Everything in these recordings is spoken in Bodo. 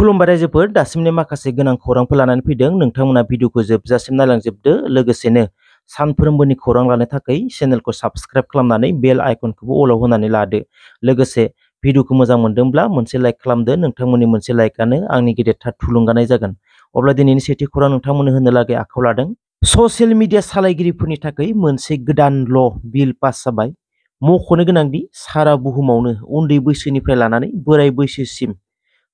खुलुमबाय रायजोफोर दासिमनि माखासे गोनां खौरांफोर लानानै फैदों नोंथांमोना भिडिअखौ जोबजासिम नायलांजोबदो लोगोसेनो सानफ्रोमबोनि खौरां लानो थाखाय चेनेलखौ साबस्क्राइब खालामनानै बेल आइकनखौबो अलाव होनानै लादो लोगोसे भिडिअखौ मोजां मोनदोंब्ला मोनसे लाइक खालामदो नोंथांमोननि मोनसे लाइकआनो आंनि गेदेरथार थुलुंगानाय जागोन अब्ला दिनैनि सेथि खौरां नोंथांमोननो होनो लागै आखायाव लादों ससियेल मिडिया सालायगिरिफोरनि थाखाय मोनसे गोदान ल बिल पास जाबाय मख'नो गोनांदि सारा बुहुमावनो उन्दै बैसोनिफ्राय लानानै बोराय बैसोसिम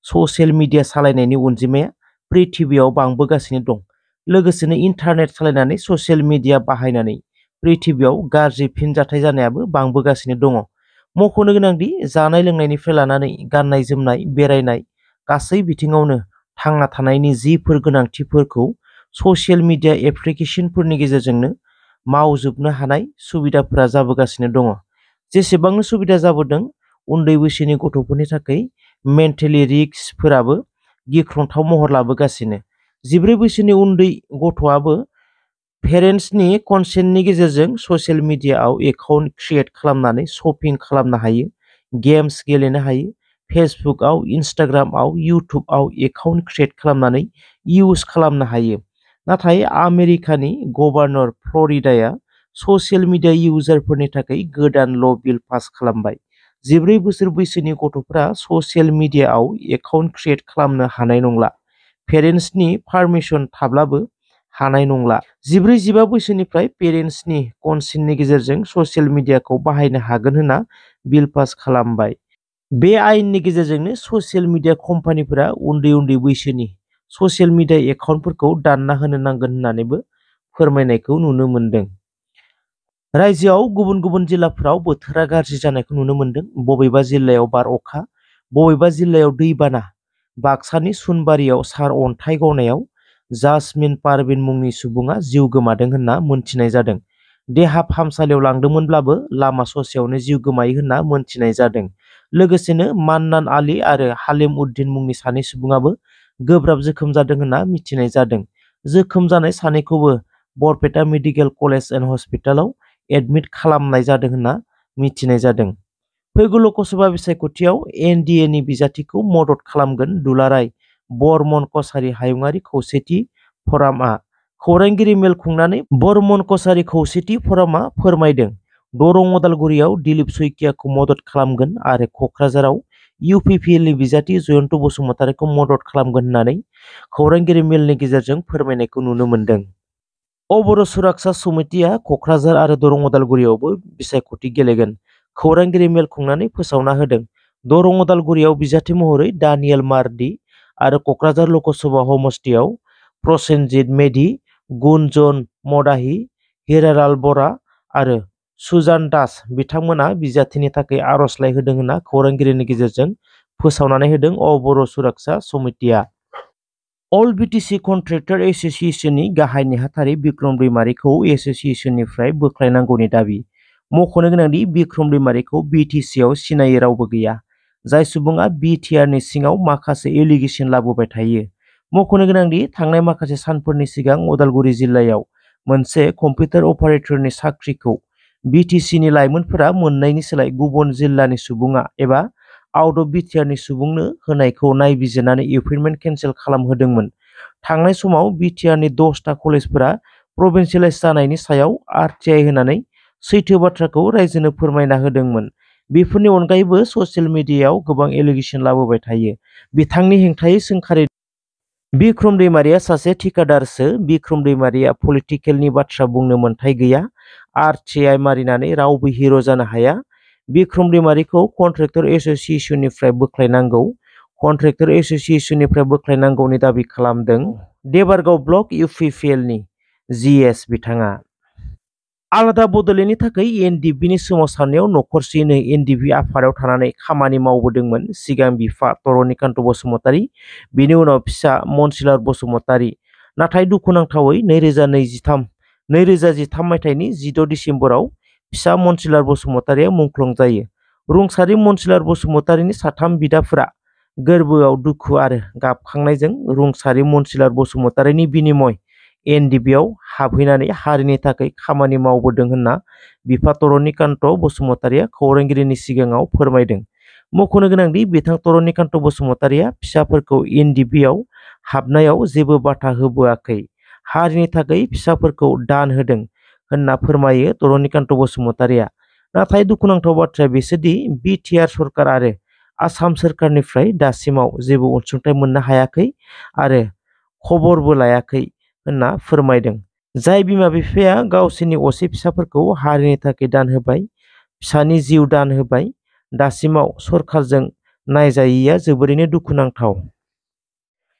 ससियेल मिडिया सालायनायनि अनजिमाया पृथिबियाव बांबोगासिनो दं लोगोसेनो इन्टारनेट सालायनानै ससियेल मिडिया बाहायनानै पृथिबियाव गाज्रि फिनजाथाय जानायाबो बांबोगासिनो दङ मख'नो गोनांदि जानाय लोंनायनिफ्राय लानानै गाननाय जोमनाय बेरायनाय गासै बिथिङावनो थांना थानायनि जिफोर गोनांथिफोरखौ ससियेल मिडिया एप्लिकेशनफोरनि गेजेरजोंनो मावजोबनो हानाय सुबिदाफोरा जाबोगासिनो दङ जेसेबांनो सुबिदा जाबोदों उन्दै बैसोनि गथ'फोरनि थाखाय मेन्टेलि रिस्कफोराबो गिख्रंथाव महर लाबोगासिनो 14 बैसोनि उन्दै गथ'आबो पेरेन्ट्सनि कनसेन्टनि गेजेरजों ससियेल मिडियाआव एकाउन्ट क्रिएट खालामनानै शपिं खालामनो हायो गेम्स गेलेनो हायो फेसबुकआव इन्स्टाग्रामआव इउटुबआव एकाउन्ट क्रिएट खालामनानै इउज खालामनो हायो नाथाय आमेरिकानि गभर्नर फ्लरिडाया ससियेल मिडिया इउजारफोरनि थाखाय गोदान ल बिल पास खालामबाय 14 बोसोर बैसोनि गथ'फोरा ससियेल मिडियाआव एकाउन्ट क्रिएट खालामनो हानाय नंला पेरेन्ट्सनि पारमिसन थाब्लाबो हानाय नंला 14-15 बैसोनिफ्राय पेरेन्ट्सनि कनसेन्टनि गेजेरजों ससियेल मिडियाखौ बाहायनो हागोन होनना बिल पास खालामबाय बे आयेननि गेजेरजोंनो ससियेल मिडिया कम्पानिफोरा उन्दै बैसोनि ससियेल मिडिया एकाउन्टफोरखौ दानना होनो नांगोन होननानैबो फोरमायनायखौ नुनो मोनदों रायजोआव गुबुन गुबुन जिल्लाफोराव बोथोरा गाज्रि जानायखौ नुनो मोनदों बबेबा जिल्लायाव बार अखा बबेबा जिल्लायाव दैबाना बाक्सानि सुनबारियाव सार अन्थाइ गावनायाव जासमिन पारविन मुंनि सुबुङा जिउ गोमादों होनना मोनथिनाय जादों देहा फाहामसालियाव लांदोंमोनब्लाबो लामा ससेयावनो जिउ गोमायो होनना मोनथिनाय जादों लोगोसेनो मान्नान आली आरो हालिम उद्दिन मुंनि सानै सुबुङाबो गोब्राब जोखोम जादों होनना मिथिनाय जादों जोखोम जानाय सानैखौबो बरपेटा मेडिकेल कलेज एन्ड हस्पिटालाव एडमिट खालामनाय जादों होनना मिथिनाय जादों फैगौ लकसभा बिसायख'थियाव एनडिएनि बिजाथिखौ मदद खालामगोन दुलाराय बर्मन कछारी हायुङारि खौसेथि फरामआ खौरांगिरि मेल खुंनानै बर्मन कछारी खौसेथि फरामआ फोरमायदों दरं अदालगुरियाव दिलीप सैकियाखौ मदद खालामगोन आरो क'क्राझाराव इउपिपिएलनि बिजाथि जयन्त बसुमतारीखौ मदद खालामगोन होननानै खौरांगिरि मेलनि गेजेरजों फोरमायनायखौ नुनो मोनदों अबर सुरक्षा समितिया क'क्राझार आरो दरं अदालगुरियावबो बिसायख'थि गेलेगोन खौरांगिरि मेल खुंनानै फोसावना होदों दरं अदालगुरियाव बिजाथि महरै दानियेल मार्दि आरो क'क्राझार लकसभा समष्टियाव प्रसेनजित मेधि गुनजन मदाहि हिरालाल बरा आरो सुजान दास बिथांमोना बिजाथिनि थाखाय आर'जलाइ होदों होनना खौरांगिरिनि गेजेरजों फोसावनानै होदों अबर सुरक्षा समितिया अल बिटिसि कन्ट्रेक्टर एसोसिएशननि गाहाय नेहाथारि बिक्रम दैमारिखौ एसोसिएशननिफ्राय बोख्लायनांगौनि दाबि मख'नो गोनांदि बिक्रम दैमारिखौ बिटिसिआव सिनायै रावबो गैया जाय सुबुङा बिटिआरनि सिङाव माखासे एलिगेसन लाबोबाय थायो मख'नो गोनांदि थांनाय माखासे सानफोरनि सिगां उदालगुरि जिल्लायाव मोनसे कम्पिउटार अपारेटरनि साख्रिखौ बिटिसिनि लाइमोनफोरा मोननायनि सोलाय गुबुन जिल्लानि सुबुङा एबा आउट अफ बिटिआरनि सुबुंनो होनायखौ नायबिजिरनानै एपइन्टमेन्ट केन्सेल खालामहोदोंमोन थांनाय समाव बिटिआरनि 10टा कलेजफोरा प्रभिन्सियेलाइज जानायनि सायाव आरटिआइ होनानै सैथो बाथ्राखौ रायजोनो फोरमायना होदोंमोन बेफोरनि अनगायैबो ससियेल मिडियायाव गोबां एलिगेसन लाबोबाय थायो बिथांनि हेंथायै सोंखारि बिक्रम दैमारिया सासे ठिकादारसो बिक्रम दैमारिया पलिटिकेलनि बाथ्रा बुंनो मोन्थाय गैया आरटिआइ मारिनानै रावबो हिर' जानो हाया बिक्रम दैमारिखौ कन्ट्रेक्टर एसोसिएशननिफ्राय बोख्लायनांगौ कन्ट्रेक्टर एसोसिएशननिफ्राय बोख्लायनांगौनि दाबि खालामदों देबारगाव ब्लक इउपिपिएलनि जिएस बिथाङा आलादा बड'लेण्डनि थाखाय एनडिपिनि सोमावसारनायाव नखरसेयैनो एनडिपि आफादाव थानानै खामानि मावबोदोंमोन सिगां बिफा तरनिकान्त बसुमतारी बिनि उनाव फिसा मनसिलार बसुमतारी नाथाय दुखुनांथावै 2013 मायथाइनि 16 डिसेम्बराव फिसा मनसिलार बसुमतारीया मुंख्लं जायो रुंसारि मनसिलार बसुमतारीनि 3 बिदाफोरा गोरबोआव दुखु आरो गाबखांनायजों रुंसारि मनसिलार बसुमतारीनि बिनिमय एनडिपिआव हाबहैनानै हारिनि थाखाय खामानि मावबोदों होनना बिफा तरनिकान्त बसुमतारीया खौरांगिरिनि सिगाङाव फोरमायदों मख'नो गोनांदि बिथां तरनिकान्त बसुमतारिया फिसाफोरखौ एनडिबिआव हाबनायाव जेबो बाथा होबोआखै, हारिनि थाखाय फिसाफोरखौ दान होदों होनना फोरमायो तरनिकान्त बसुमतारिया। नाथाय दुखुनांथाव बाथ्राया बेसोदि बिटिआर सरकार आरो आसाम सोरखारनिफ्राय दासिमाव जेबो अनसुंथाइ मोननो हायाखै आरो खबरबो लायाखै होनना फोरमायदों। जाय बिमा बिफाया गावसोरनि असे फिसाफोरखौ हारिनि थाखाय दान होबाय, फिसानि जिउ दान होबाय, दासिमाव सरखारजों नायजायैया जोबोरैनो दुखुनांथाव।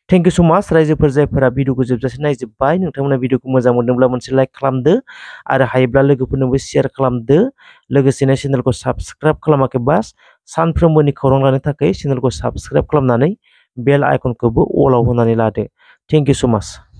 थेंक इउ स' माच रायजोफोर जायफोरा भिडिअखौ जोबजासे नायजोब्बाय। नोंथांमोना भिडिअखौ मोजां मोनदोंब्ला मोनसे लाइक खालामदो आरो हायोब्ला लोगोफोरनोबो शेयार खालामदो। लोगोसेनो चेनेलखौ साबस्क्राइब खालामाखैबा सानफ्रोमबोनि खौरां लानो थाखाय चेनेलखौ साबस्क्राइब खालामनानै बेल आइकनखौबो अलाव होनानै लादो। थेंक इउ स' माच।